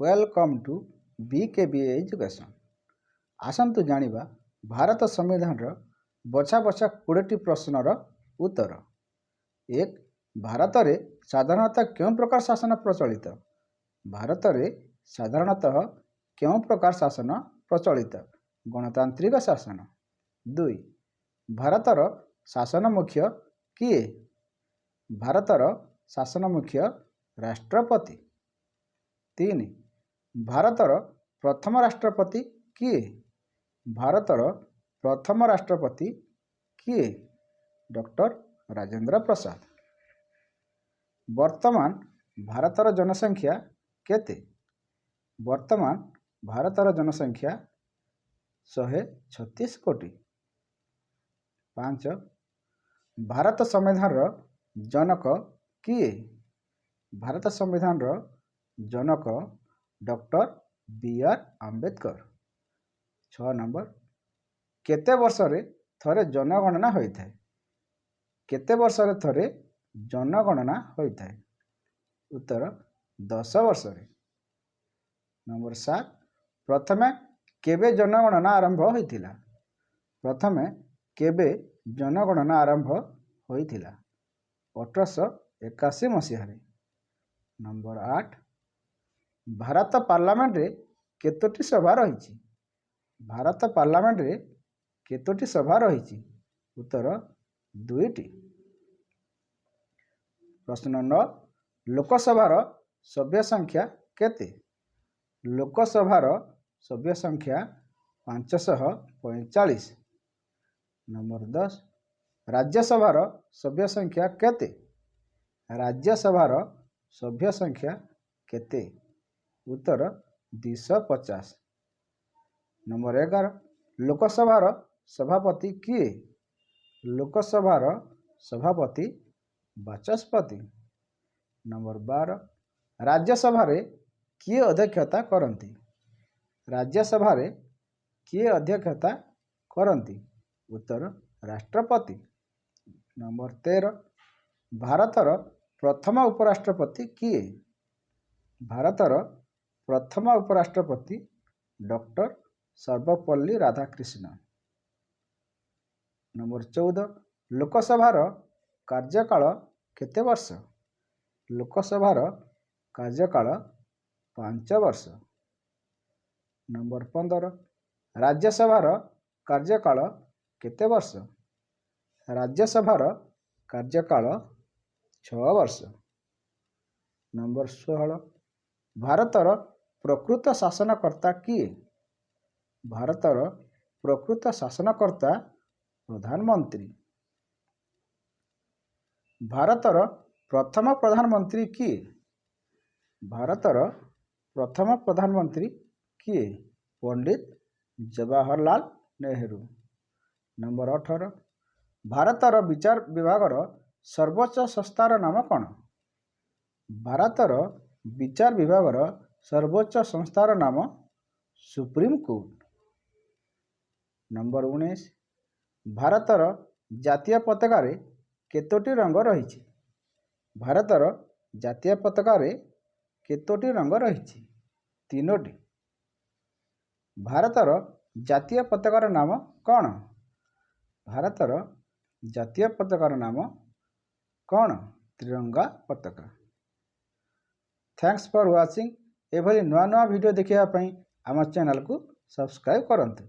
Welcome to BKB Education. ଆସନ୍ତୁ ଜାଣିବା ଭାରତ ସମ୍ବିଧାନର ବଛା ବଛା 20ଟି ପ୍ରଶ୍ନର ଉତ୍ତର। 1, ଭାରତରେ ସାଧାରଣତଃ କେଉଁ ପ୍ରକାର ଶାସନ ପ୍ରଚଳିତ? ଭାରତରେ ସାଧାରଣତଃ କେଉଁ ପ୍ରକାର ଶାସନ ପ୍ରଚଳିତ? ଗଣତାନ୍ତ୍ରିକ ଶାସନ। 2, ଭାରତର ଶାସନ ମୁଖ୍ୟ କିଏ? ଭାରତର ଶାସନ ମୁଖ୍ୟ ରାଷ୍ଟ୍ରପତି। 3, ଭାରତର ପ୍ରଥମ ରାଷ୍ଟ୍ରପତି କିଏ? ଭାରତର ପ୍ରଥମ ରାଷ୍ଟ୍ରପତି କିଏ? ଡକ୍ଟର ରାଜେନ୍ଦ୍ର ପ୍ରସାଦ। ବର୍ତ୍ତମାନ ଭାରତର ଜନସଂଖ୍ୟା କେତେ? ବର୍ତ୍ତମାନ ଭାରତର ଜନସଂଖ୍ୟା 136 କୋଟି। 5, ଭାରତ ସମ୍ବିଧାନର ଜନକ କିଏ? ଭାରତ ସମ୍ବିଧାନର ଜନକ ଡକ୍ଟର ବି ଆର୍ ଆମ୍ବେଦକର। 6 ନମ୍ବର, କେତେ ବର୍ଷରେ ଥରେ ଜନଗଣନା ହୋଇଥାଏ? କେତେ ବର୍ଷରେ ଥରେ ଜନଗଣନା ହୋଇଥାଏ? ଉତ୍ତର, 10 ବର୍ଷରେ। ନମ୍ବର 7, ପ୍ରଥମେ କେବେ ଜନଗଣନା ଆରମ୍ଭ ହୋଇଥିଲା? ପ୍ରଥମେ କେବେ ଜନଗଣନା ଆରମ୍ଭ ହୋଇଥିଲା? 1881 ମସିହାରେ। ନମ୍ବର 8, ଭାରତ ପାର୍ଲାମେଣ୍ଟରେ କେତୋଟି ସଭା ରହିଛି? ଭାରତ ପାର୍ଲାମେଣ୍ଟରେ କେତୋଟି ସଭା ରହିଛି? ଉତ୍ତର, ଦୁଇଟି। ପ୍ରଶ୍ନ 9, ଲୋକସଭାର ସଭ୍ୟ ସଂଖ୍ୟା କେତେ? ଲୋକସଭାର ସଭ୍ୟ ସଂଖ୍ୟା 545। ନମ୍ବର 10, ରାଜ୍ୟସଭାର ସଭ୍ୟ ସଂଖ୍ୟା କେତେ? ରାଜ୍ୟସଭାର ସଭ୍ୟ ସଂଖ୍ୟା କେତେ? ଉତ୍ତର, 250। ନମ୍ବର 11, ଲୋକସଭାର ସଭାପତି କିଏ? ଲୋକସଭାର ସଭାପତି ବାଚସ୍ପତି। ନମ୍ବର 12, ରାଜ୍ୟସଭାରେ କିଏ ଅଧ୍ୟକ୍ଷତା କରନ୍ତି? ରାଜ୍ୟସଭାରେ କିଏ ଅଧ୍ୟକ୍ଷତା କରନ୍ତି? ଉତ୍ତର, ରାଷ୍ଟ୍ରପତି। ନମ୍ବର 13, ଭାରତର ପ୍ରଥମ ଉପରାଷ୍ଟ୍ରପତି କିଏ? ଭାରତର ପ୍ରଥମ ଉପରାଷ୍ଟ୍ରପତି ଡକ୍ଟର ସର୍ବପଲ୍ଲୀ ରାଧାକ୍ରିଷ୍ଣନ। ନମ୍ବର 14, ଲୋକସଭାର କାର୍ଯ୍ୟକାଳ କେତେ ବର୍ଷ? ଲୋକସଭାର କାର୍ଯ୍ୟକାଳ 5 ବର୍ଷ। ନମ୍ବର 15, ରାଜ୍ୟସଭାର କାର୍ଯ୍ୟକାଳ କେତେ ବର୍ଷ? ରାଜ୍ୟସଭାର କାର୍ଯ୍ୟକାଳ 6 ବର୍ଷ। ନମ୍ବର 16, ଭାରତର ପ୍ରକୃତ ଶାସନକର୍ତ୍ତା କିଏ? ଭାରତର ପ୍ରକୃତ ଶାସନକର୍ତ୍ତା ପ୍ରଧାନମନ୍ତ୍ରୀ। ଭାରତର ପ୍ରଥମ ପ୍ରଧାନମନ୍ତ୍ରୀ କିଏ? ଭାରତର ପ୍ରଥମ ପ୍ରଧାନମନ୍ତ୍ରୀ କିଏ? ପଣ୍ଡିତ ଜବାହରଲାଲ ନେହେରୁ। ନମ୍ବର 18, ଭାରତର ବିଚାର ବିଭାଗର ସର୍ବୋଚ୍ଚ ସଂସ୍ଥାର ନାମ କ'ଣ? ଭାରତର ବିଚାର ବିଭାଗର ସର୍ବୋଚ୍ଚ ସଂସ୍ଥାର ନାମ ସୁପ୍ରିମକୋର୍ଟ। ନମ୍ବର 19, ଭାରତର ଜାତୀୟ ପତାକାରେ କେତୋଟି ରଙ୍ଗ ରହିଛି? ଭାରତର ଜାତୀୟ ପତାକାରେ କେତୋଟି ରଙ୍ଗ ରହିଛି? ତିନୋଟି। ଭାରତର ଜାତୀୟ ପତାକାର ନାମ କ'ଣ? ଭାରତର ଜାତୀୟ ପତାକାର ନାମ କ'ଣ? ତ୍ରିରଙ୍ଗା ପତାକା। Thanks for watching. ଏଭଳି ନୂଆ ନୂଆ ଭିଡ଼ିଓ ଦେଖିବା ପାଇଁ ଆମ ଚ୍ୟାନେଲକୁ ସବସ୍କ୍ରାଇବ୍ କରନ୍ତୁ।